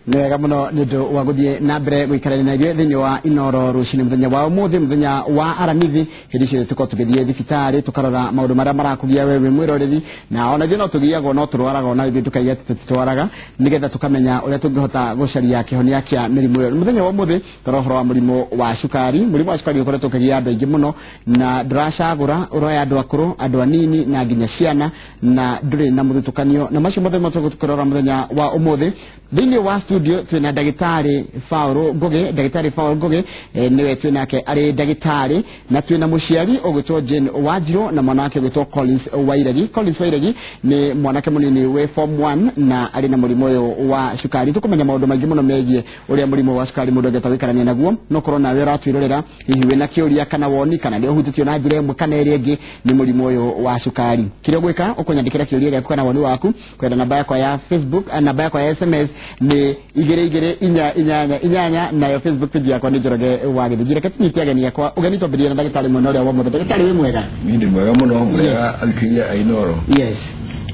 Nĩ wega mũno nĩ ũndũ wa gũthiĩ na mbere gũikarania na ithuĩ thĩinĩ wa Inoro rũcinĩ mũthenya wa ũmũthĩ, mũthenya wa Aramithi. Hĩndĩ ciothe tũkorwo tũgĩthiĩ thibitarĩ tũkarora maũndũ marĩa marakũgia we wĩ mwĩroreri, na ona ithuĩ no tũgiagwo, no tũrwaraga, ona ithuĩ tũkaiga atĩ tũtitwaraga, nĩgetha tũkamenya ũrĩa tũngĩhota gũcaria kĩhonia kĩa mĩrimũ ĩyo. Mũthenya wa ũmũthĩ tũrora ũhoro wa mũrimũ wa cukari. Mũrimũ wa cukari ũkoretwo ũkĩgia andũ aingĩ mũno na ndũracagũra, ũroya andũ akũrũ, andũ anini na nginya ciana, na ndũrĩ na mũthutũkanio, na macio mothe tũkũrora mũthenya wa ũmũthĩ. Thĩinĩ wa studio twĩna ndagĩtarĩ Paul Ngugi. Ndagĩtarĩ Paul Ngugi nĩwe twĩ nake, arĩ ndagĩtarĩ, na twĩna mũciari ũgwĩtwo Jane Wanjirũ na mwana wake ũgwĩtwo Collins Wairegi. Collins Wairegi nĩ mwanake mũnini wĩ form 1 na arĩ na mũrimũ ũyũ wa cukari. Tũkũmenya maũndũ maingĩ mũno megiĩ ũrĩa mũrimũ wa cukari mũndũ angĩhota gũikarania naguo. No korwo nawe ũratwĩrorera hihi wĩna kĩũria kana woni, kana nĩ ũhutĩtio na njĩra ĩmwe kana ĩrĩa ĩngĩ nĩ mũrimũ ũyũ wa cukari, kĩrĩa ũgwĩka ũkũnyandĩkĩra kĩũria gĩaku kana woni waku kwenda namba yakwa ya Facebook. Namba yakwa ya SMS nĩ 22488, nayo Facebook page yakwa nĩ Njoroge wa Gĩthĩnji. Reke tũnyite ageni akwa ũgeni, twambĩrĩrie na ndagĩtarĩ mwena ũrĩa wa mũthĩ. Ndagĩtarĩ, wĩ mwega? Niĩ ndĩ mwega mũno, mwega athikĩrĩria a Inoro. Yes,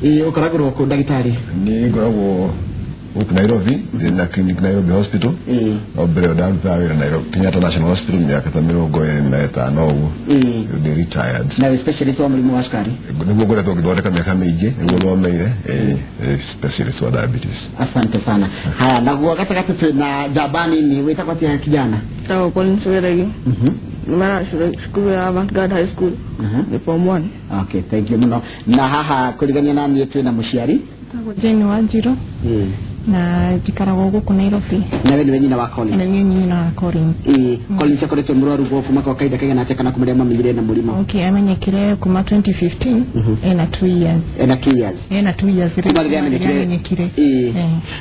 ĩ ũkoragwo kũ, ndagĩtarĩ? Nĩ ngoragwo gũkũ Nairobi, ndĩ na clinic Nairobi Hospital. No mbere ĩyo ndarutaga wĩra Nairobi Kenyatta National Hospital mĩaka ta 25 ũguo. Rĩu ndĩ retired. Na wĩ specialist wa mũrimũ wa cukari? Nĩguo ngoretwo ngĩthondeka mĩaka mĩingĩ, nĩguo thomeire, specialist wa diabetes. Asante sana. Haya, naguo gatagatĩ twĩna njamba nini wĩtagwo atĩa, kijana? Njĩtagwo Collins Wairegi. Mara cukuru ya Vanguard High School. Nĩ form 1. Okay, thank you mũno. Na haha kũrigania na niĩ twĩna mũciari. Njĩtagwo Jane Wanjirũ na njikaragwo gũkũ Nairobi. Nawe nĩwe nyina wa Collins? Na niĩ nyina wa Collins. Ĩĩ, Collins akoretwo mũrwaru gwo kuma kwa kahinda kaigana atĩa, kana kuma rĩrĩa mamenyire na mũrimũ? Okay, amenyekire kuma 2015, ena 2 years. Ena 2 years? Ena 2 years. Kuma rĩrĩa amenyekire. Amenyekire. Ĩĩ.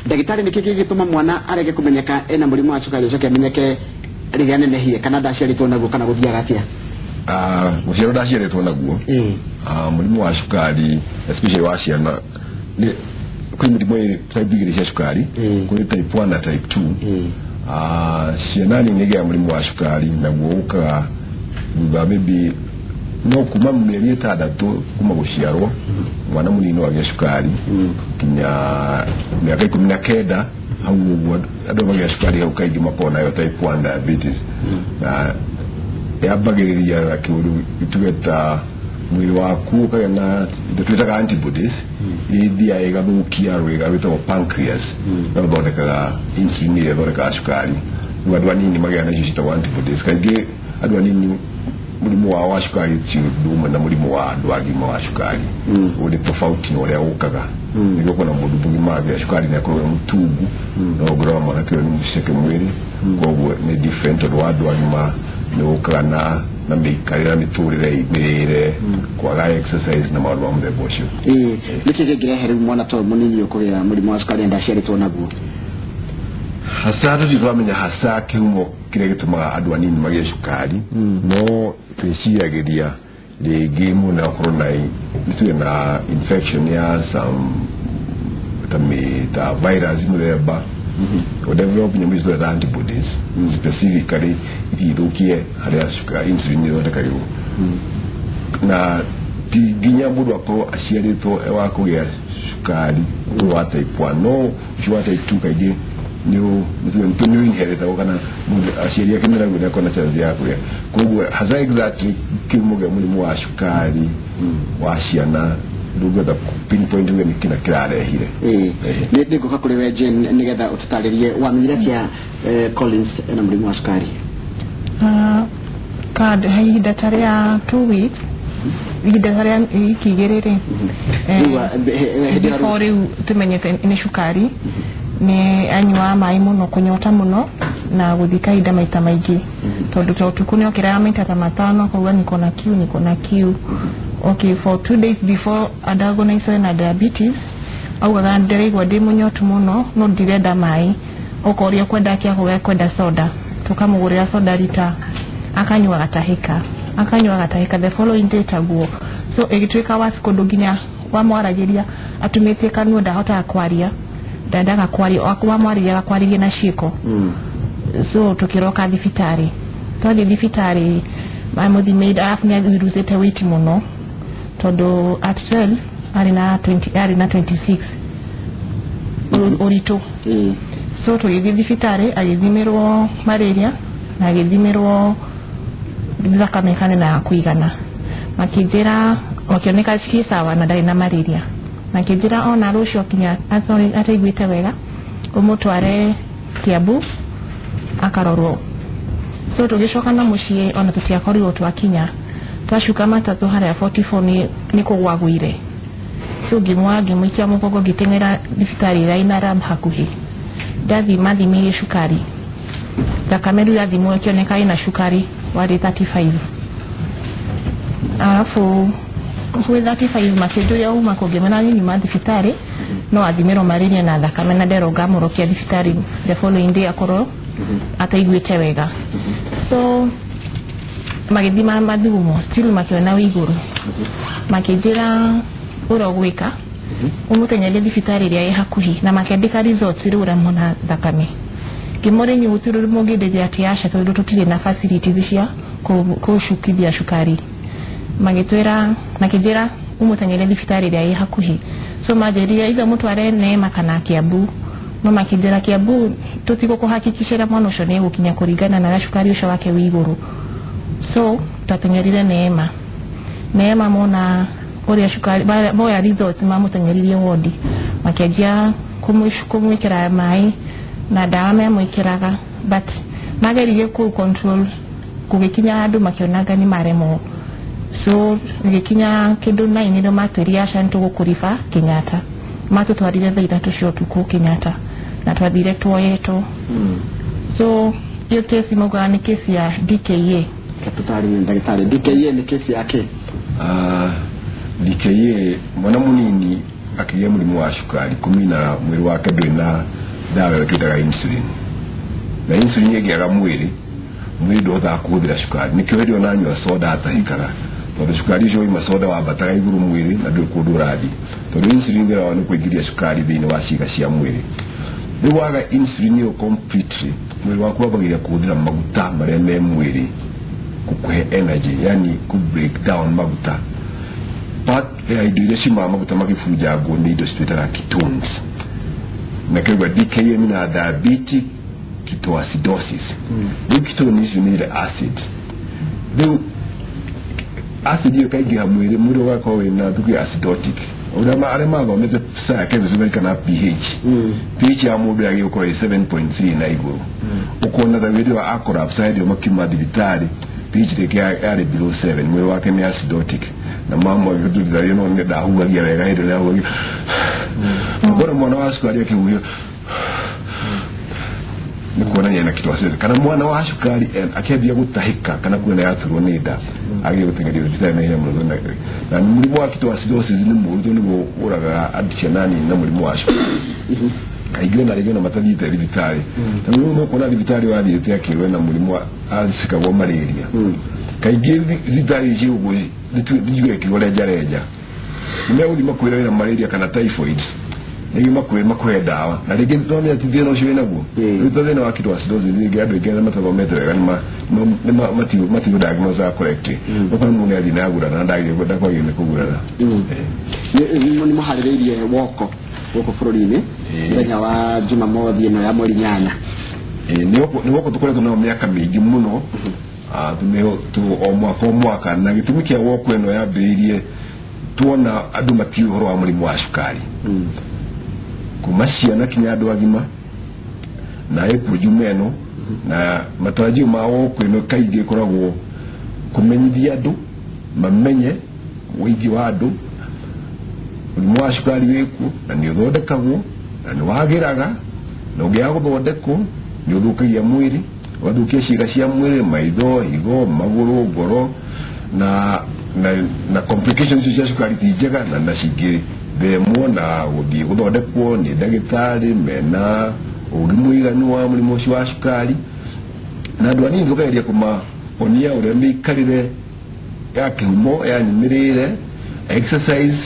Ndagĩtarĩ, nĩkĩ kĩgĩtũma mwana arege kũmenyeka ena mũrimũ wa cukari, acoke amenyeke rĩrĩa anenehire, kana ndaciarĩtwo naguo, kana gũthiaga atĩa? Gũciarwo ndaciarĩtwo naguo. Mũrimũ wa cukari, especially wa ciana, nĩ kwĩ mĩrimũ ĩrĩ, type igĩrĩ cia cukari. Kwĩ type 1 na type 2. Ciana nini igĩaga mũrimũ wa cukari, naguo ũkaga thutha maybe no kuma mĩeri 6 kuma gũciarwo. Mwana mũnini no agĩe cukari nginya mĩaka 19 hau ũguo. Andũ magĩa cukari hau kaingĩ makoragwo nayo type 1 diabetes, na yambagĩrĩria na kĩũndũ tuge ta mwĩrĩ waku ũkagĩa na indo twĩtaga antibodies iria ithiaga igathũkia rwĩga rwĩtagwo pancreas na rũthondekaga insulin ĩrĩa ĩthondekaga cukari. Rĩu andũ anini magĩa na icio ciĩtagwo antibodies. Kaingĩ andũ anini mũrimũ wao wa cukari ti ũndũ ũmwe na mũrimũ wa andũ agima wa cukari. Ũyũ nĩ tofauti na ũrĩa ũkaga. Nĩguo kuona mũndũ mũgima agĩa cukari nĩ akorwo e mũtungu, no ũngĩrora mwanake ũyũ nĩ mũceke mwĩrĩ. Koguo nĩ different, tondũ wa andũ agima nĩ ũkaga na mĩikarĩre na mĩtũrĩre, mĩrĩre, kwaga exercise na maũndũ ma mũthemba ũcio. Ĩĩ, nĩkĩ kĩngĩrehe rĩu mwana ta ũyũ mũnini ũkũgĩa mũrimũ wa cukari na ndaciarĩtwo naguo? Hasa tũtirĩ twamenya hasa kĩhumo kĩrĩa gĩtũmaga andũ anini magĩe cukari, no twĩciragĩria rĩngĩ mũndũ akorwo na nĩ tuge na infection ya some ta ta virus mũthemba, develop nyamũ ici twĩtaga antibodies specifically ithiĩ harĩa cukari insulin ĩthondekagĩrwo. Na ti nginya mũndũ akorwo aciarĩtwo e wa kũgĩa cukari ũyũ wa type 1, no ũcio wa type 2 kaingĩ nĩ inheritagwo, kana mũndũ aciari ake meraguo nĩ akorwo na chance ya kũgĩa. Koguo hasa exactly kĩhumo kĩa mũrimũ wa cukari wa ciana ndũngĩhota pinpoint uge nĩ kĩna kĩrarehire. Ĩĩ, nĩ ngũka kũrĩ we Jane nĩgetha ũtũtarĩrie wamenyire atĩa Collins ena mũrimũ wa cukari. Kad ihinda ta rĩa 2 weeks, ihinda ta rĩa wiki 2 rĩ, Rĩu, hĩndĩ ĩyo before rĩu tũmenyete nĩ cukari, nĩ anyuaga maĩ mũno, kũnyota mũno na gũthiĩ kahinda maita maingĩ, tondũ ta ũtukũ nĩ okĩraga maita ta 5 akauga, "Niko na kiu, niko na kiu." Okay, for 2 days before adiagnose na diabetes, augaga, "Ndĩraigua ndĩ mũnyotu mũno no ndirenda maĩ." Okoria kwenda akĩakuga kwenda soda, tukamũgũrĩra soda rita, akanyua agatahĩka, akanyua agatahĩka. The following day taguo, so ĩgĩtuĩka worse, kũndũ nginya wamwaragĩria atumĩtie kanua, ndahotaga kwaria, ndendaga kwaria, wamwarĩria agakwarĩria na ciĩko. So tukiroka thibitarĩ, twathiĩ thibitarĩ mamũthimĩire, arabu nĩ arusĩte weight mũno, tondũ at 12 arĩ na 20, arĩ na 26 ũritũ. So tũgĩthiĩ thibitarĩ agĩthimĩrwo malaria na agĩthimĩrwo thakame kana na ya kũigana. Makĩnjĩra makĩoneka ciĩ sawa na ndarĩ na malaria. Makĩnjĩra ona rũciũ kinya ataiguĩte wega ũmũtware Kiambu akarorwo. So tũgĩcoka na mũciĩ ona tũtiakorirwo twakinya. Twacuka matatũ harĩa 44 nĩ kũgwagwire. So ngĩmuoya ngĩmũikia mũgongo ngĩteng'era thibitarĩ ĩrĩa ĩna lab hakuhĩ. Ndathiĩ mathimire cukari. Thakame rĩu yathimwo ĩkĩoneka ĩna cukari warĩ 35. Alafu kwĩ 35 makĩnjũria uma kũ ngĩmera niĩ nyuma thibitarĩ no athimĩrwo malaria na thakame na nderwo ngamũrokia thibitarĩ the following day akorwo ataiguĩte wega. So magĩthima mathugumo still makĩona wĩ igũrũ. Makĩnjĩra ũrĩa ũgwĩka ũmũteng'erie thibitarĩ ĩrĩa ĩ hakuhĩ na makĩandĩka results rĩu ũrĩa mona thakame. Ngĩmũria inyuĩ gũtirĩ ũndũ mũngĩndeithia atĩ aca tondũ tũtirĩ na facilities cia kũcukithia cukari. Magĩtwĩra makĩnjĩra ũmũteng'erie thibitarĩ ĩrĩa ĩ hakuhĩ. So manjĩrire either mũtware Neema kana Kiambu. No makĩnjĩra Kiambu tũtigũkũhakikicĩra mwana ũcio nĩ egũkinya kũringana na cukari ũcio wake wĩ igũrũ. So twateng'erire Neema. Neema mona ũrĩa cukari moya results mamũteng'eririe wodi. Makĩanjia kũmwĩkĩra maĩ na ndawa mamwĩkĩraga but mageririe kũ control gũgĩkinya handũ makĩonaga nĩ maremwo. So gĩkinya kĩndũ 9 nĩrĩo matwĩrire aca nĩ tũgũkũriba Kenyatta. Matũtwarire thaa 3 cia ũtukũ Kenyatta na twathire tuoyetwo. So iyo kesi maugaga nĩ kesi ya DKA. Tũtarĩrie ndagĩtarĩ, DKA nĩ kesi ya kĩ? DKA mwana mũnini akĩgĩa mũrimũ wa cukari kũmina mwĩrĩ wake ndũrĩ na ndawa ĩyo twĩtaga insulin. Na insulin ĩngĩaga mwĩrĩ, mwĩrĩ ndũhotaga kũhũthĩra cukari. Nĩkĩo hĩndĩ ĩyo nanyua soda atahĩkaga tondũ cukari ũcio wauma soda wambataga igũrũ mwĩrĩ na ndũrĩ kũndũ ũrathiĩ. Tondũ insulin wĩra wao nĩ kũingĩria cukari thĩinĩ wa ciĩga cia mwĩrĩ. Rĩu waga insulin ĩyo completely, mwĩrĩ waku wambagĩrĩria kũhũthĩra maguta marĩa me mwĩrĩ gũkũhe energy, yani kũ break down maguta. Part ya indo iria ciumaga maguta magĩbunjangwo nĩ indo citwĩtaga ketones. Na kĩauga DKA na diabetic ketoacidosis. Rĩu ketone icio nĩ ile acid. Rĩu acid ĩyo ĩkaingĩha mwĩrĩ, mwĩrĩ ũgakorwo wĩna thuku ya acidotic. Ũrĩa arĩa mathomete science kana pH. pH ya mũndũ yagĩrĩirwo gũkorwo ĩ 7.3 na igũrũ. Ũkona ta hĩndĩ ĩyo a collapse hĩndĩ ĩyo makiuma thibitarĩ pH rĩngĩ yarĩ below 7, mwĩrĩ wake nĩ acidotic. Na mama agĩtũrutithania no nĩ ndahuhagia wega hĩndĩ ĩrĩa ahuhagia. Ũkona mwana wa cukari akĩhuhia nĩ kuonania ena ketoacidosis. Kana mwana wa cukari akĩambia gũtahĩka kana kuona yaturwo nĩ nda agĩrĩirwo gũteng'erio thibitarĩ na ihenya mũno. Na mũrimũ wa ketoacidosis nĩ mũũru tondũ nĩguo ũragaga andũ ciana nini na mũrimũ wa cukari. Kaingĩ ona rĩngĩ ona matathiĩte thibitarĩ. Tondũ rĩu no kuona thibitarĩ wathiĩte akĩrwo ena mũrimũ wa acikagwo malaria. Kaingĩ thibitarĩ ici ũguo nĩthiĩ ĩkiuga renjarenja. Nĩmegũthiĩ makwĩre wĩna malaria kana typhoid. Rĩngĩ makũhe ndawa na rĩngĩ tondũ ti thĩna ũcio wĩnaguo. Rĩu to thĩna wa ketoacidosis rĩngĩ andũ aingĩ arĩa matathomete wega nĩ matiũ correctly. Ũkona mũndũ nĩathiĩ na agurara na ndakwagĩrĩirwo nĩ kũgurara. Nĩ mũharĩrĩirie woko gũkũ bũrũri-inĩ mũthenya wa Jumamothi ĩno ya mweri 8. Nĩ woko tũkoretwo nayo mĩaka mĩingĩ mũno o mwaka o mwaka, na gĩtũmi kĩa woko ĩno yambĩrĩirie tuona andũ matiũĩ ũhoro wa mũrimũ wa cukari. Kuma ciana kinya andũ agima na ĩkuo njume ĩno, na matarajio ma woko ĩno kaingĩ ĩkoragwo kũmenyithia andũ mamenye ũingĩ wa andũ mũrimũ wa cukari wĩkuo na nĩ ũthondekagwo na nĩ wagĩraga, na ũngĩaga gũthondekwo nĩ ũthũkagia mwĩrĩ, ũgathũkia ciĩga cia mwĩrĩ, maitho, higo, magũrũ, ngoro, na complications cia cukari ti njega na cingĩthemwo na gũthiĩ gũthondekwo nĩ ndagĩtarĩ mena ũgĩ mũiganu wa mũrimũ ũcio wa cukari. Na andũ anini tũkageria kũmaonia ũrĩa mĩikarĩre ya kĩhumo yani mĩrĩre, exercise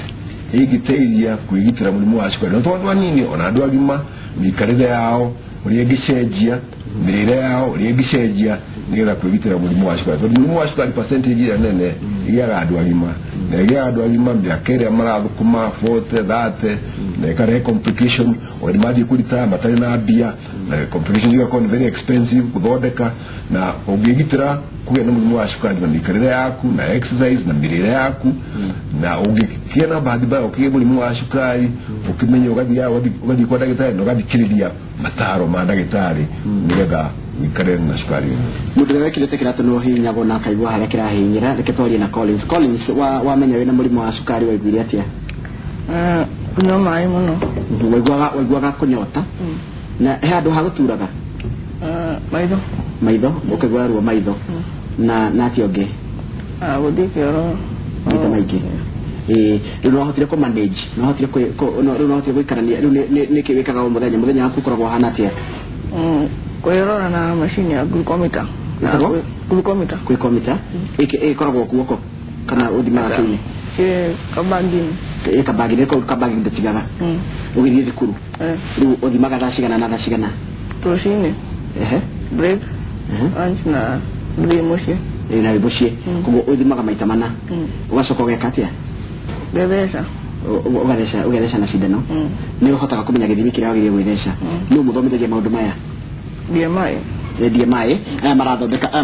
ĩngĩteithia kwĩgitĩra mũrimũ wa cukari. Na to andũ anini, ona andũ agima mĩikarĩre yao ũrĩa ĩngĩcenjia Mĩrĩre yao ũrĩa ĩngĩcenjia nĩgetha kwĩgitĩra mũrimũ wa cukari, tondũ mũrimũ wa cukari percentage ĩrĩa nene ĩgĩaga andũ agima, na ĩgĩaga andũ agima mĩaka ĩrĩa marathũkũma 40 30, na ĩkarehe complication o nĩ mathiĩ kũritaya matarĩ na mbia, na complication igakorwo nĩ very expensive gũthondeka. Na ũngĩgitĩra kũgĩa na mũrimũ wa cukari na mĩikarĩre yaku na exercise na mĩrĩre yaku, na ũngĩkĩa na bahati mbaya ũkĩgĩa mũrimũ wa cukari, ũkĩmenye ũgathiĩ kwa ndagĩtarĩ na ũgathikĩrĩria mataro ma ndagĩtarĩ nĩgetha ũikare na cukari. Mũndũ ũrĩa wekĩrĩte kĩratũ no hihinyagwo na akaigua harĩa kĩrahihinyĩra. Reke twarie na Collins. Collins, wamenya wĩna mũrimũ wa cukari waiguire atĩa? Kunyua maĩ mũno. Waiguaga kũnyota? Na he handũ ha gũturaga? Maitho. Maitho, ũkaigua ruo maitho. Na atĩa ũngĩ? Gũthiĩ kĩoro. Maita maingĩ. Rĩu nĩwahotire kũ manage, nĩwahotire gũikarania. Rĩu nĩkĩ wĩkaga o mũthenya? Mũthenya waku ũkoragwo ũhana atĩa? Kwĩrora na macini ya glucometer. Ĩtagwo? Glucometer. Glucometer. Ĩkoragwo guoko kana ũthimaga kĩinĩ? Ĩ kabagi-inĩ. Ĩ kabagi-inĩ, kau kabagi ndũtigaga. Ũgĩthiĩ thukuru? Rĩu ũthimaga thaa cigana na thaa cigana? Rũcinĩ. Break, lunch na gũthiĩ mũciĩ. Na wĩ mũciĩ. Koguo ũthimaga maita mana. Ũgacoka ũgeka atĩa? Ngetheca. Ũgetheca na cindano. Nĩ ũhotaga kũmenya gĩthimi kĩrĩa wagĩrĩire gwĩtheca? Nũ mũthomithagia maũndũ maya? DMI. DMI aya marathondeka, aya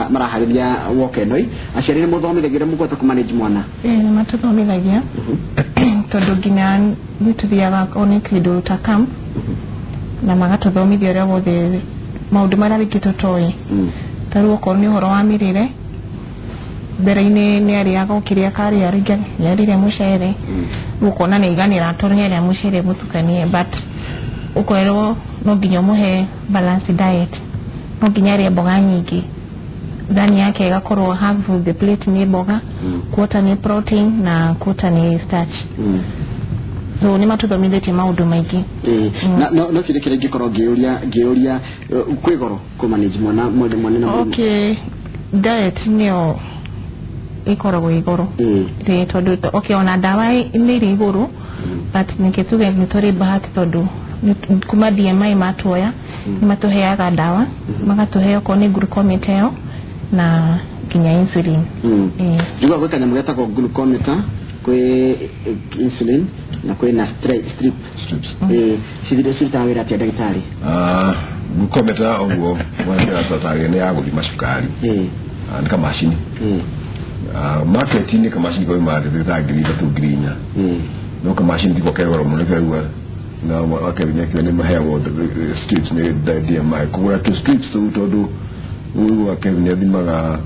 maraharĩria woka ĩno. Aciari nĩ mũthomithagia ũrĩa mũkũhota kũmanage mwana? Nĩ matũthomithagia tondũ nginya nĩ tũthiaga one kĩndũ ta camp na magatũthomithia ũrĩa wothe maũndũ marĩa rĩngĩ tũtoĩ. Ta rĩu okorwo nĩ ũhoro wa mĩrĩre, mbere-inĩ nĩ arĩaga o kĩrĩa karĩa, rĩngĩ nĩ arĩire mũcere, rĩu ũkona nĩ aiganĩra tondũ nĩ arĩa mũcere mũtukanie, but ũkerwo no nginya ũmũhe balanced diet, no nginya arĩe mboga nyingĩ, thani yake ĩgakorwo half of the plate nĩ mboga, quarter nĩ protein na quarter nĩ starch. So nĩ matũthomithĩtie maũndũ maingĩ. No kĩrĩa kĩrĩa ingĩkorwo ngĩũria kwĩ goro kũ manage mwana mwana na mũrimũ? Okay, diet nĩyo ĩkoragwo igũrũ. Tondũ okay, ona ndawa nĩ ĩrĩ igũrũ, but nĩkĩ tuge nĩ tũrĩ bahati tondũ kuma DMI matuoya nĩ matũheaga ndawa, magatũhe okorwo nĩ glucometer ĩyo na nginya insulin. Njiguaga gwĩ kanyamũ getagwo glucometer, kwĩ insulin na kwĩ na strip. Cirutaga wĩra atĩa ndagĩtarĩ? Glucometer ũguo mwanake nĩ ya gũthima cukari. Nĩ kamacini. Market-inĩ kamacini kauma ta 3,000 4,000. No kamacini tiko ke goro mũno karaigua na wakabini akĩo nĩ maheagwo strips nĩ DMI kũgũra tũ strips tũu, tondũ ũyũ wa Kevin athimaga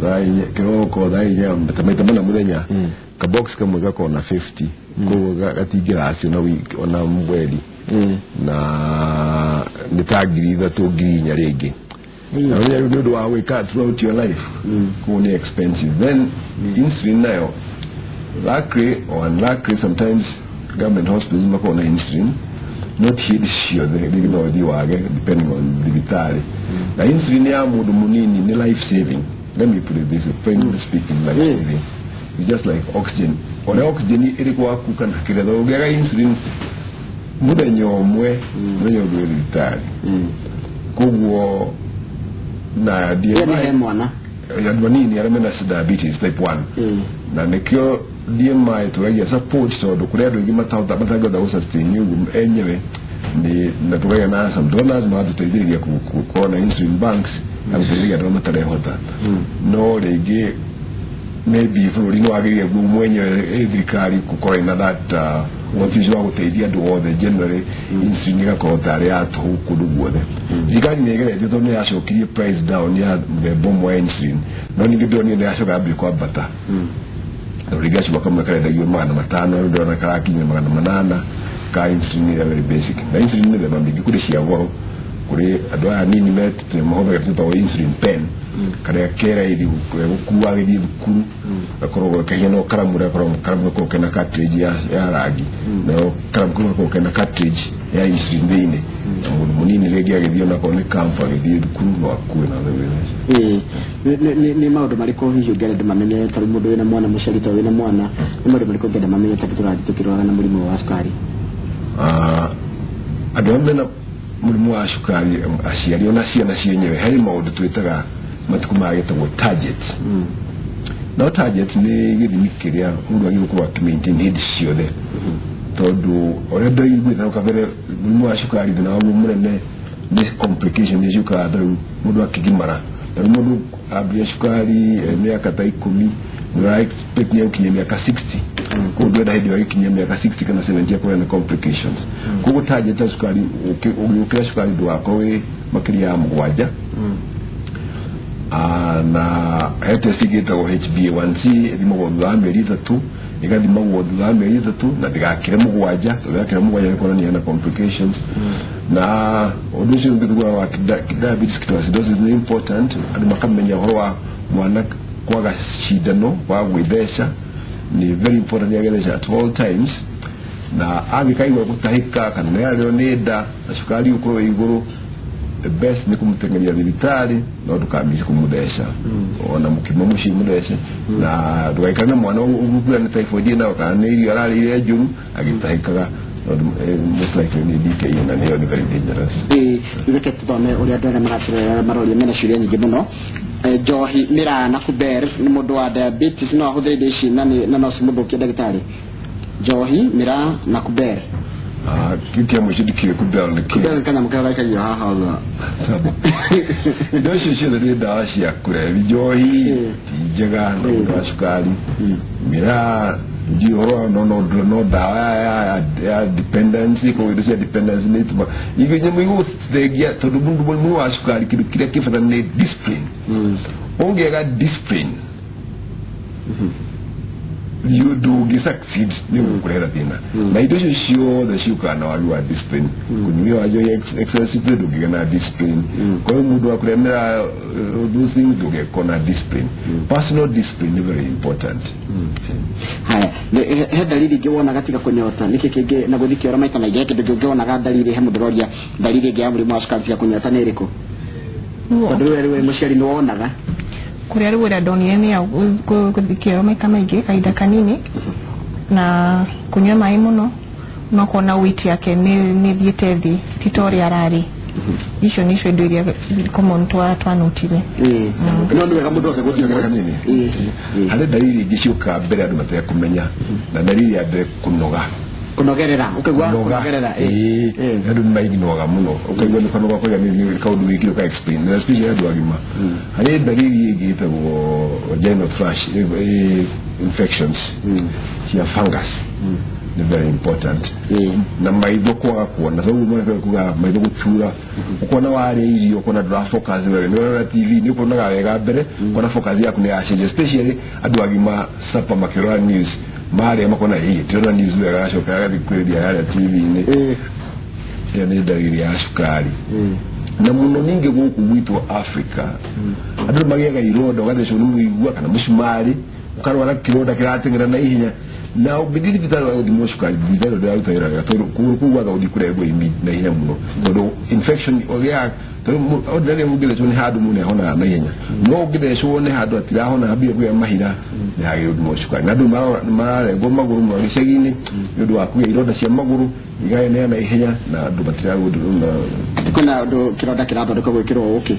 thaa inya kĩroko, thaa inya, maita mana mũthenya. Kabox kamwe gakoragwo na 50, koguo gatingĩracio na wiki ona mweri, na nĩ ta 3,000 4,000 rĩngĩ. Na rĩu nĩ ũndũ wa gwĩka throughout your life, koguo nĩ expensive. Then insulin nayo, luckily or unluckily, sometimes government hospitals makoragwo na insulin, not hĩndĩ ciothe, rĩngĩ no ũthiĩ wage depending on thibitarĩ. Na insulin ya mũndũ mũnini nĩ life saving. Let me put it this way, plainly speaking, life saving. It's just like oxygen. Ũrĩa oxygen ĩrĩ gwaku kana kĩrĩa, ũngĩaga insulin mũthenya ũmwe, mũthenya ũngĩ wĩ thibitarĩ. Koguo na DMI he mwana andũ anini arĩa mena diabetes type 1, na nĩkĩo DMI tũragia support, tondũ kũrĩ andũ aingĩ matangĩhota gũsustain ũguo enyewe, na tũkagĩa na some donors magatũteithĩrĩria gũkorwo na insulin banks na gũteithĩrĩria andũ arĩa matarehota. No rĩngĩ maybe bũrũri nĩ wagĩrĩire guo mwenyewe thirikari gũkorwo ĩna that ũhoti ũcio wa gũteithia andũ othe generally, insulin ĩgakorwo tarĩ ya tũhũ kũndũ guothe. Thirikari nĩ ĩgeretie tondũ nĩ yacokirie price down ya mũthemba ũmwe wa insulin, no ningĩ ndĩronire nĩ yacoka yambia kwambata. Rĩngĩ gacuba kamwe karendagio 500, rĩu ndĩrona karakinya 800 ka insulin ĩrĩa very basic. Na insulin nĩ mĩthemba mĩingĩ, kũrĩ cia goro, kũrĩ andũ aya anini mahũthagĩra tũtagwo insulin pen, karĩa ke raithi gũkua agĩthiĩ thukuru, gakoragwo kahiana karamu, karamu gakoragwo kena cartridge ya rangi, nayo karamu kau gakoragwo kena cartridge ya insulin thĩinĩ, na mũndũ mũnini rĩngĩ agĩthiĩ onakorwo nĩ camp agĩthiĩ thukuru no akue na thĩinĩ. Nĩ maũndũ marĩkũ hihi ũngĩenda andũ mamenye, ta rĩu mũndũ wĩna mwana, mũciari ta wĩna mwana, nĩ maũndũ marĩkũ ũngĩenda mamenye ta tũrathiĩ tũkĩrwara na mũrimũ wa cukari? Andũ arĩa mena Mũrimũ wa cukari aciari ona ciana cienyewe harĩ maũndũ twĩtaga matukũ maya gĩtagwo target. No target nĩ gĩthimi kĩrĩa mũndũ agĩrĩirwo gũkorwo akĩ-maintain hĩndĩ ciothe, tondũ ũrĩa ndoiguĩte hau kabere, mũrimũ wa cukari thĩna waguo mũnene nĩ complication nĩ ciũkaga ta rĩu mũndũ akĩgimara. Ta rĩu mũndũ ambia cukari mĩaka ta 10, nĩ ũra expect nĩ egũkinyia mĩaka 60. Koguo ndwenda hĩndĩ ĩyo agĩkinyia mĩaka 60 kana 70 akorwo na complications. Koguo target ya cukari, ũgĩũkĩra cukari ndũgakorwo wĩ makĩria ya 7. Na he test ĩngĩ ĩtagwo HbA1c, ĩthimagwo thutha wa mĩeri 3, ĩgathimagwo thutha wa mĩeri 3 na ndĩgakĩre 7, tondũ yakĩra 7 nĩ kuonania hena complications. Na ũndũ ũcio ũngĩ tugaga wa diabetes ketoacidosis nĩ important andũ makamenya ũhoro wa mwana kwaga cindano, kwaga gwĩtheca nĩ very important nĩ at all times. Na angĩkaigua gũtahĩka kana nĩ arĩo nĩ nda na cukari ũkorwo wĩ igũrũ, the best nĩ kũmũteng'eria thibitarĩ, no ndũkamici kũmũtheca ona mũkima mũciĩ mũthece, na ndũgaikare na mwana ũgukuira nĩ typhoid ĩnayo kana nĩ irio ararĩire njũru agĩtahĩkaga, tondũ most likely nĩ DKA na nĩyo nĩ very dangerous. Reke tũthome ũrĩa andũ arĩa maratũrora maroria mena ciũria nyingĩ mũno. Njohi, mĩraa na kuber, nĩ mũndũ wa diabetes no ahũthĩre indo ici na no cimũthũkie ndagĩtarĩ? Njohi, mĩraa na kuber. Kĩu kĩa mũico ndikĩũĩ kuber nĩ kĩ. Kuber nĩ kanyamũ karĩa gaikagio haha ũguo. Indo icio ciothe nĩ ndawa cia kũrebi. Njohi ti njega na mũndũ wa cukari, mĩraa ndiũĩ ũhoro wa no ndawa ya dependency. Koguo indo cia dependency nĩ itũmaga ingĩ nyamũ igũthengia, tondũ mũndũ mũrimũ wa cukari kĩndũ kĩrĩa kĩ bata nĩ discipline. Ũngĩaga discipline ndũngĩ succeed, nĩ ũgũkũrehera thĩna. Na indo icio ciothe ciũkaga na wagi wa discipline. Kũnyua wa njohi excessively ndũngĩgĩa na discipline. Kwa hiyo mũndũ wa kũrĩa mĩraa, those things, ndũngĩkorwo na discipline. Personal discipline is very important. Haya, he dalili ingĩ wonaga tiga kũnyota? Nĩkĩ kĩngĩ na gũthiĩ kĩoro maita maingĩ? He kĩndũ kĩngĩ wonaga dalili? He mũndũ ũroria dalili ĩngĩ ya mũrimũ wa cukari tiga kũnyota nĩ ĩrĩkũ, tondũ we rĩu wĩ mũciari nĩ wonaga. Kũrĩa rĩu ũrĩa ndonire nĩ ya gũthiĩ kĩoro maita maingĩ kahinda kanini na kũnyua maĩ mũno, no kuona weight yake nĩ thiĩte thĩ, ti ta ũrĩa ararĩ. Icio nĩcio indo iria common twanotire. No nĩ wega mũndũ oke gũthiĩ kanini. Harĩ dalili ingĩ ciũkaga mbere andũ matekũmenya, na dalili ya mbere kũnoga. Kũnogerera, ũkaigua kũnogerera. Andũ nĩ maiginoaga mũno, ũkaigua nĩ kanoga kũrĩa nĩ kaũndũ wĩkire ũka explain, na especially andũ agima. Harĩ dalili ĩngĩ ĩtagwo vaginal thrush, infections cia fungus nĩ very important. Na maitho kwaga kuona, toguo mwanake kuga maitho gũtura, ũkona warĩa irio ũkona ndũra focus wega, nĩ ũrona TV nĩ ũkuonaga wega mbere, ũkona focus yaku nĩ yacenjia, especially andũ agima supper makĩrora news, marĩa makona ĩ tirona news wega, agacoka agathiĩ kwĩrĩria harĩa TV-inĩ. Ĩyo nĩ dalili ya cukari. Na mũno ningĩ gũkũ gwitũ Africa andũ nĩ magĩaga ironda, ũgathecwo nĩ mũigua kana mũcumarĩ, ũkarwara kĩronda kĩrateng'era na ihenya, na ũngĩthiĩ thibitarĩ wa gũthimwo cukari, thibitarĩ ndĩraruta wĩra wega, tondũ kũgũrũ kũu gwaga gũthiĩ kũrengwo na ihenya mũno, tondũ infection ũgĩaga, tondũ ordinarily ũngĩthecwo nĩ handũ mũndũ nĩahonaga na ihenya, no ũngĩthecwo nĩ handũ atirahona, ambia kũgĩa mahira, nĩ hagĩrĩirwo gũthimwo cukari. Na andũ mararengwo magũrũ mũno gĩcagi-inĩ nĩ ũndũ wa kũgĩa ironda cia magũrũ igaenea na ihenya, na andũ matiragũndũ. Kwĩna ũndũ kĩronda kĩrathondekwo gwĩkĩrwo ũkĩ?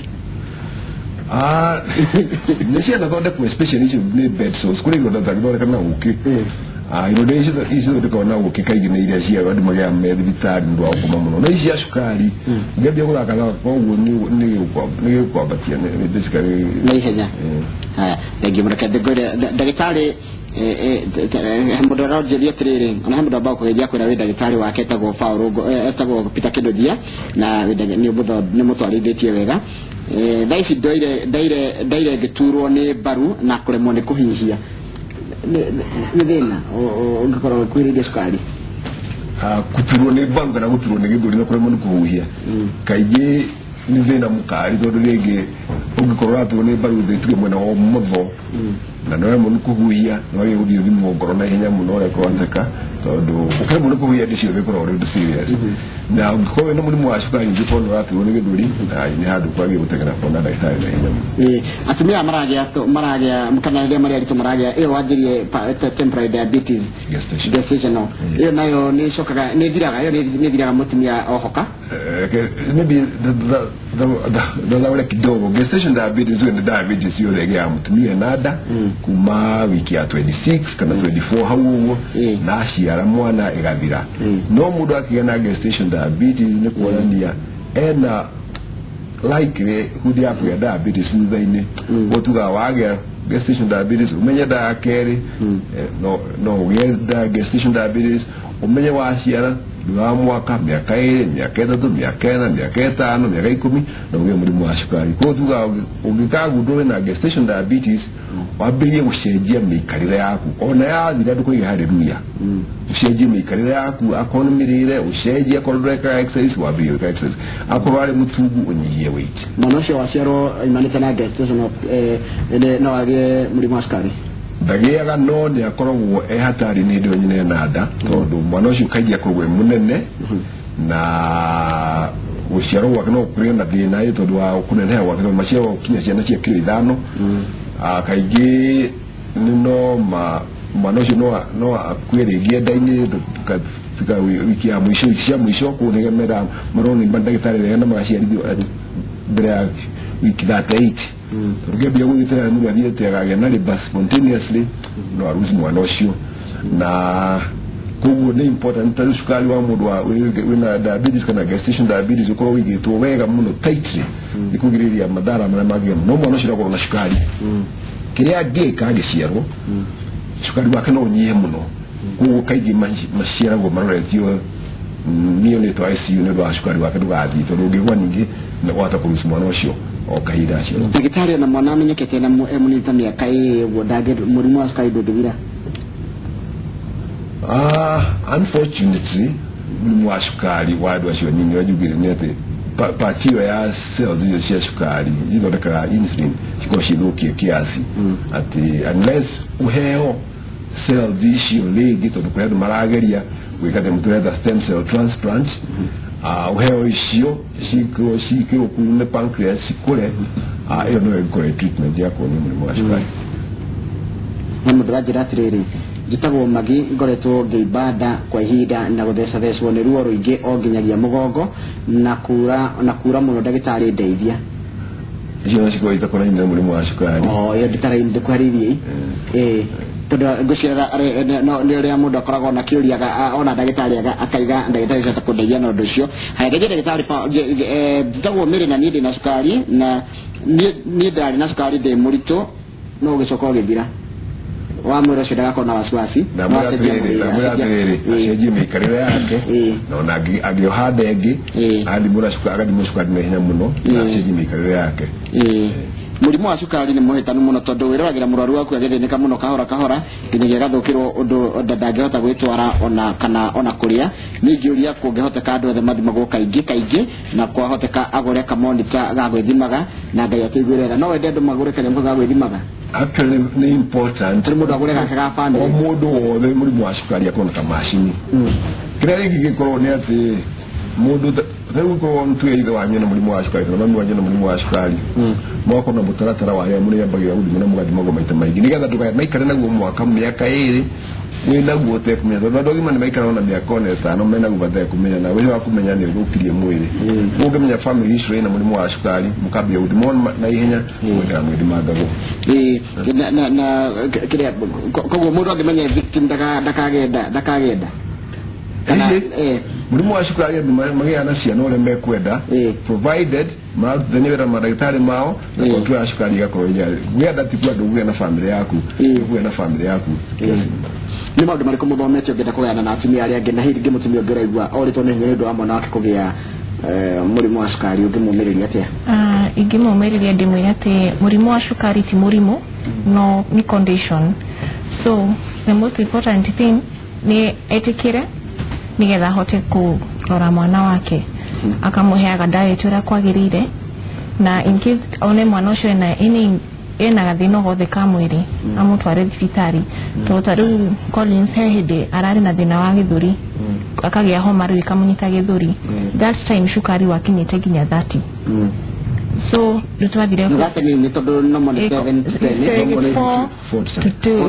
Nĩ cianathondekwo, especially icio nĩ bed sores. Kũrĩ ironda itangĩthondeka na ũkĩ. Ironda ici cithondekagwo na ũkĩ kaingĩ nĩ iria cia andũ magĩaga me thibitarĩ nĩ ũndũ wa gũkoma mũno, na ici cia cukari ũngĩambia gũthaka na koguo nĩ gĩkwambatia basically na ihenya. Haya, thengiũ mũno. Reke ngwĩre ndagĩtarĩ, he mũndũ aranjĩria atĩrĩrĩ, ona he mũndũ ambaga kũgeria kwĩra wĩ ndagĩtarĩ wake etagwo Paul, etagwo Peter Kĩndũthia, na nĩ mũtwarithĩtie wega. Thaa ici ndaire ngĩturwo nĩ mbaru na kũremwo nĩ kũhihia, nĩ thĩna ũngĩkorwo ũkuhĩrĩirie cukari? Gũturwo nĩ mbaru kana gũturwo nĩ gĩthũri na kũremwo nĩ kũhuhia kaingĩ nĩ thĩna mũkari, tondũ rĩngĩ ũngĩkorwo ũraturwo nĩ mbaru thĩ tuge mwena wa ũmotho Na nĩ waremwo nĩ kũhuhia, nĩ wagĩrĩirwo gũthiĩ ũthimwo ngoro na ihenya mũno ũrĩa kwahoteka, tondũ ũkĩremwo nĩ kũhuhia hĩndĩ ciothe ĩkoragwo ũrĩ ũndũ serious. Na ũngĩkorwo wĩna mũrimũ wa cukari, ũngĩkorwo nĩ ũraturwo nĩ gĩthũri, na nĩ handũ kwagĩrĩirwo gũteng'era kuona ndagĩtarĩ na ihenya mũno. Atumia maragĩa kana rĩrĩa marĩ aritũ maragĩa ĩyo wanjĩrie temporary diabetes, gestational, ĩyo nayo nĩ ĩcokaga nĩ ĩthiraga, ĩyo nĩ ĩthiraga mũtumia ohoka. Maybe thathaũre kidogo. Gestation diabetes ĩyo nĩ diabetes yothe ĩgĩaga mũtumia na nda kuma wiki ya 26 kana 24 hau ũguo, na aciara mwana ĩgathira. No mũndũ akĩgĩa na gestation diabetes nĩ kuonania ena likelihood ya kũgĩa diabetes thutha-inĩ. Ũguo tugaga wagĩa gestation diabetes, ũmenye nda ya kerĩ no ũgĩe gestation diabetes, ũmenye waciara thutha wa mwaka, mĩaka 2, mĩaka 3, mĩaka 4, mĩaka 5, mĩaka 10, na ũgĩe mũrimũ wa cukari. Koguo tugaga ũngĩkagundũrwo wĩna gestation diabetes, wambĩrĩrie gũcenjia mĩikarĩre yaku. Ona yathira ndũkũiga hallelujah, ũcenjie mĩikarĩre yaku, akorwo nĩ mĩrĩre ũcenjie, akorwo ndũrekaga exercise wambĩrĩrie gwĩka exercise, akorwo warĩ mũtungu ũnyihie weight. Mwana ũcio waciarwo imanĩte na gestation no agĩe mũrimũ wa cukari? Ndagĩaga, no nĩ akoragwo e hatari-inĩ hĩndĩ ĩyo nyina ena nda, tondũ mwana ũcio kaingĩ akoragwo e mũnene, na gũciarwo gwake no kũgĩe na thĩna tondũ wa kũneneha gwake, tondũ maciaragwo kinya ciana cia kiro 5. Kaingĩ no mwana ũcio no akue rĩngĩ nda-inĩ fika wiki ya mũico, wiki cia mũico, kũu nĩgetha mera marona nĩ ndagĩtarĩ wega na magaciarithio mbere ya wiki 38. Tondũ kĩambia gwĩgitĩra mũndũ athiĩte agagĩa na labour spontaneously, no aruci mwana ũcio. Na koguo nĩ important tarĩu cukari wa mũndũ wĩna diabetes kana gestation diabetes ũkorwo ũigĩtwo wega mũno tightly, nĩ kũgirĩrĩria madhara marĩa mangĩgĩa. No mwana ũcio ndakorwo na cukari, kĩrĩa angĩka angĩciarwo cukari wake no ũnyihe mũno. Koguo kaingĩ maciaragwo maroretio neonatal ICU nĩ ũndũ wa cukari wake ndũgathiĩ, tondũ ũngĩgwa ningĩ wahota kũruci mwana ũcio o kahinda aciarwo. Ndagĩtarĩ, ona mwana amenyekete na e mũnini ta mĩaka 2 ũguo, mũrimũ wa cukari ndũngĩthira? Unfortunately mũrimũ wa cukari wa andũ acio anini ũrĩa nĩ atĩ part ĩyo ya cells icio cia cukari ithondekaga insulin cikorwo cithũkie kiasi, atĩ unless ũheo cells icio rĩngĩ, tondũ kũrĩ andũ marageria gwĩka kĩndũ tũreta stem cell transplant, ũheo icio cikĩrwo kũu nĩ pancreas cikũre, ĩyo nĩyo ĩngĩkorwo ĩ treatment ya kũhonia mũrimũ wa cukari. Na mũndũ aranjĩra atĩrĩrĩ, njĩtagwo Magi, ngoretwo ngĩimba nda kwa ihinda na gũthecathecwo nĩ ruo rũingĩ o nginyagia mũgongo na kura mũno, ndagĩtarĩ ndeithia. Icio no cikorwo itakonainie na mũrimũ wa cukari. Ĩyo ndĩtarairie tondũ ngũciara nĩ ũrĩa mũndũ akoragwo na kĩũria ona ndagĩtarĩ akaiga ndagĩtarĩ ũcio atakũndeithia na ũndũ ũcio. Haya, ngerie ndagĩtarĩ, njĩtagwo Mary na niĩ ndĩna cukari, na niĩ ndarĩ na cukari ndĩ mũritũ no ũgĩcoka ũgĩthira. Wa mwĩra ũcio ndagakorwo na wasiwasi, ndamwĩra atĩrĩrĩ, acenjie mĩikarĩre yake, na ona angĩoha nda ĩngĩ agathimwo cukari na ihenya mũno, na acenjie mĩikarĩre yake. Mũrimũ wa cukari nĩ mũhĩtanu mũno, tondũ wĩroragĩra mũrwaru waku agĩthĩnĩka mũno kahora kahora nginyagia agathũkĩrwo ũndũ ndangĩhota gwĩtwara ona kana ona kũrĩa. Ningĩ ũria kũngĩhoteka andũ othe mathimagwo kaingĩ kaingĩ, na kwahoteka agũre kamonita ga gwĩthimaga, na Ngai atũiguĩre tha. No wende andũ magũre kanyamũ ga gwĩthimaga? Actually nĩ important tondũ mũndũ agũre gake ga family. O mũndũ wothe mũrimũ wa cukari akorwo na kamacini. Kĩrĩa rĩngĩ gĩkorwo nĩ atĩ mũndũ rĩu korwo nĩtuge ithe wanyu na mũrimũ wa cukari kana mami wanyu na mũrimũ wa cukari, mũgakorwo na mũtaratara wa arĩa mũrĩambagĩra gũthimwo na mũgathimagwo maita maingĩ, nĩgetha ndũkamaikare naguo mwaka mĩaka 2 wĩnaguo ũtekũmenya, tondũ andũ agima nĩ maikaraga ona mĩaka ona 5 menaguo matekũmenya, na wĩra wa kũmenya nĩ ũthũkirie mwĩrĩ. Ũngĩmenya family history ĩna mũrimũ wa cukari, mũkambia gũthimwo na ihenya, mũgaikara mwĩthimangagwo. Na kĩrĩa koguo mũndũ angĩmenya victim ndakagenda kana mũrimũ wa cukari andũ magĩaga na ciana ũrĩa mekwenda, provided mararutithania wĩra na mandagĩtarĩ mao, na control ya cukari ĩgakorwo ĩ kũgĩa nda ti kuga ndũkũgĩa na family yaku, kũgĩa na family yaku. Nĩ maũndũ marĩkũ mũthomete ũngĩenda kũgayana na atumia arĩa angĩ, na hihi rĩngĩ mũtumia ũngĩ ũraigua orĩtwo nĩ hinya nĩ ũndũ wa mwana wake kũgĩa mũrimũ wa cukari, ũngĩmũmĩrĩria atĩa? Ingĩmũmĩrĩria ndĩmwĩre atĩ mũrimũ wa cukari ti mũrimũ, no nĩ condition. So the most important thing nĩ etĩkĩre nĩgetha ahote kũrora mwana wake, akamũheaga diet ũrĩa kwagĩrĩire, na in case one mwana ũcio ena any ena gathĩna gothe ka mwĩrĩ amũtware thibitarĩ tondũ ta rĩu Collins he hĩndĩ ararĩ na thĩna wa gĩthũri akagĩa homa rĩu ĩkamũnyita gĩthũri that time cukari wakinyĩte nginya 30 so rĩu twathire nĩ tondũ normal 7 to 10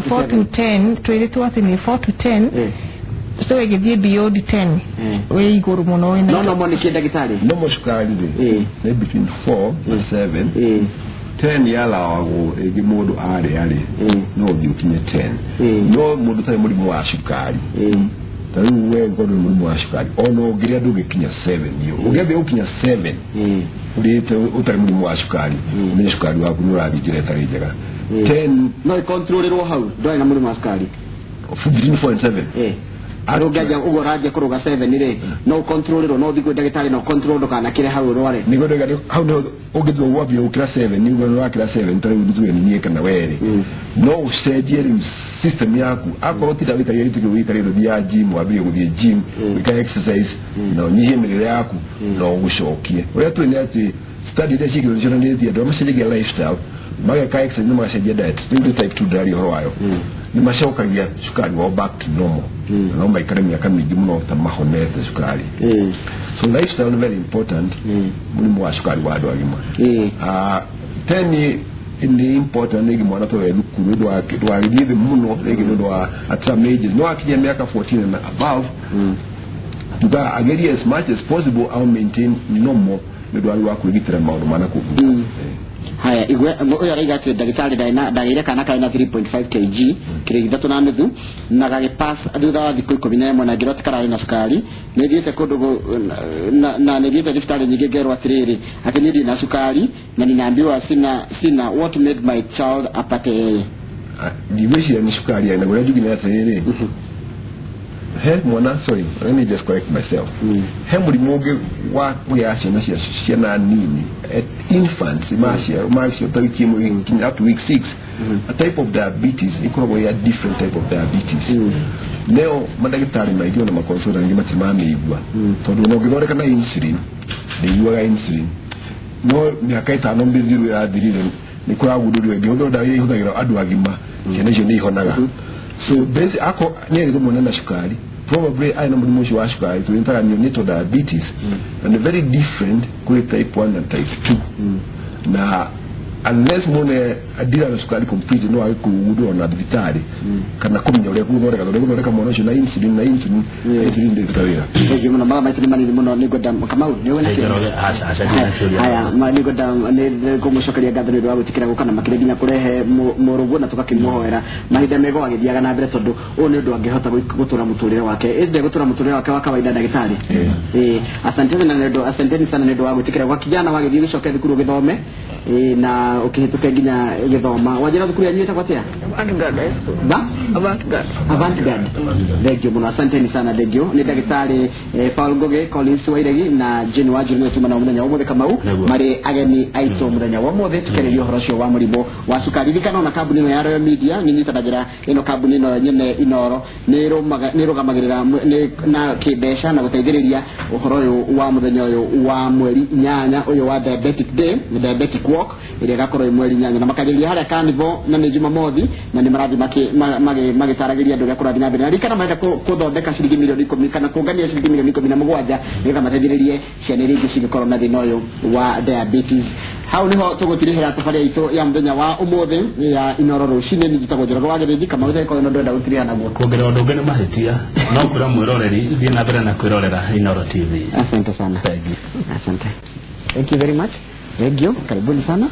4 to 10 twĩrĩtwo atĩ nĩ 4 to 10 so ĩgĩthiĩ beyond 10 wĩ igũrũ mũno wĩna no normal nĩ kĩ ndagĩtarĩ normal cukari rĩ nĩ between 4 and 7 10 yalawagwo ĩngĩ mũndũ arĩa rĩ no ũthiĩ ũkinye 10 no mũndũ ũtarĩ mũrimũ wa cukari ta rĩu we ũkorwo nĩ mũrimũ wa cukari ona ũngĩrĩa ndũngĩkinya 7 iyo ũngĩambia gũkinya 7 ũrĩte ũtarĩ mũrimũ wa cukari ũmenye cukari waku nĩ ũrathiĩ njĩra ĩtarĩ njega 10 no ĩkontrolĩrwo hau ndwarĩ na mũrimũ wa cukari between 4 and 7 arũnganja ũguo ũranjia kũrũga 7 rĩ no ũkontrolĩrwo no ũthiĩ kwĩ ndagĩtarĩ na ũkontrol ndũkanakĩre hau ũrware nĩguo ndauga hau nĩho ũngĩtua wambia gũkĩra 7 nĩguo nĩwakĩra 7 ta rĩu tuge niĩ kana werĩ no ũcenjie rĩu system yaku akorwo ti wĩikaria gĩtĩ kĩu wĩikarĩte ũthiaga gym wambĩrĩrie gũthiĩ gym wĩkage exercise na ũnyihie mĩrĩre yaku na ũgũcokie ũrĩa tũĩ nĩ atĩ study iria ciĩkĩrwo nĩcionanĩtie andũ arĩa macenjagia lifestyle mageka exercise na magacenjia diet rĩu nĩ type 2 ndĩraria ũhoro wayo nĩ macokagia cukari wao back to normal na no maikare mĩaka mĩingĩ mũno ta mahonete cukari so lifestyle is very important mũrimũ wa cukari wa andũ agima 10 nĩ important rĩngĩ mwana towe thukuru ndwagĩthiĩ thĩ mũno rĩngĩ nĩ ũndũ wa at some ages no akinyia mĩaka 14 and above tugaga agerie as much as possible au maintain normal nĩ ũndũ wa kwĩgitĩra maũndũ ma nakũu haya igwe ũyũ arauga atĩ ndagĩtarĩ ndagĩire kana karĩ na 3.5 kg kiro ithatũ na nuthu na gagĩpass thutha wa thikũ 11 na ngĩrwo atĩ kararĩ na cukari nĩ thiĩte kũndũ na nĩ thiĩte thibitarĩ nyingĩ ngerwo atĩrĩrĩ atĩ niĩ ndirĩ na cukari na ninaambiwa sina what made my child apate yeye ndigwĩciria nĩ cukari arĩ naguo ũrĩa njugire atĩrĩrĩ he mwana sorry let me just correct myself he mũrimũ ũngĩ wa kũgĩa ciana cia ciana nini infants maciarwo ta wiki ĩmwe nginya up to week 6 a type of diabetes ĩkoragwo ya different type of diabetes neo mandagĩtarĩ maingĩ ona maconsultant angĩ matirĩ mamĩigua tondũ ona ũngĩthondeka na insulin ndĩiguaga insulin no mĩaka 5 mĩthiru ĩrathirire nĩ kũragundũrirwo ĩngĩhũthĩrwo ndawa iria ihũthagĩrwo andũ agima ciana icio nĩ ihonaga so basically ako nĩ mwana na cukari probably arĩ na mũrimũ ũcio wa cukari twĩtaga neonatal diabetes and very different kũrĩ type 1 and type 2 na unless mwone adira na cukari complete no age kũgundũrwo na thibitarĩ kana kũmenya ũrĩa gũthondeka tondũ gũthondeka mwana ũcio na insulin na insulin insulin ndĩruta wĩra thengiũ mũno mathaa maitũ nĩ manini mũno nĩ ngwenda Kamau nĩ wĩna haya nĩ ngwenda nĩ ngũmũcokeria ngatho nĩ ũndũ wa gwĩtĩkĩra gũka na makĩria nginya kũrehe mũrũguo na tũgakĩmũhoera mahinda mega agĩthiaga na mbere tondũ ũyũ nĩ ũndũ angĩhota gũtũra mũtũrĩre wake ĩndĩ gũtũra mũtũrĩre wake wa kawaida ndagĩtarĩ asanteni sana nĩ ũndũ wa gwĩtĩkĩra gwa kijana wagĩthiĩ gũcoke thukuru ũgĩthome na ukihituke nginya githoma wanjira thukuru yanyu ĩtagwo atĩa Avantgarde High School. Ba? Avantgarde. Avantgarde. Thank you mũno asanteni sana thank you nĩ ndagĩtarĩ Paul Ngugi Collins Wairegi na Jane Wanjiru nĩwe tuma nao mũthenya wa ũmũthĩ Kamau marĩ ageni aitũ mũthenya wa ũmũthĩ tũkĩarĩria ũhoro ũcio wa mũrimũ wa cukari ririkana ona kambuni ĩno ya Royal Media nĩ nyitanagĩra ĩno kambuni ĩno nyene Inoro nĩ ĩrũgamagĩrĩra na kĩmbeca na gũteithĩrĩria ũhoro ũyũ wa mũthenya ũyũ wa mweri 8 ũyũ wa Diabetic Day Diabetic Walk ĩrĩa ĩgakorwo ĩ mweri 8 na makanjĩrĩria harĩa Carnival na nĩ Jumamothi na nĩ marathiĩ magĩtaragĩria andũ ũrĩa kũrathiĩ na mbere na ririkana marenda gũthondeka ciringi milioni 10 kana kũngania ciringi milioni 17 nĩgetha mateithĩrĩrie ciana iria ingĩ cingĩkorwo na thĩna ũyũ wa diabetes hau niho tũgũtirihĩra tabarĩra itũ ya mũthenya wa ũmũthĩ ya Inoro rũcinĩ nĩ njĩtagwo Njoroge wa Gĩthĩnji Kamau ũtagĩkorwo ĩno ndwenda gũtirĩha naguo kuongerera ũndũ ũngĩ nĩ mahĩtia no kwĩra mwĩroreri thiĩ na mbere na kwĩrorera Inoro TV. Asante sana. Asante. Thank you very much. Thank you. Karibuni sana.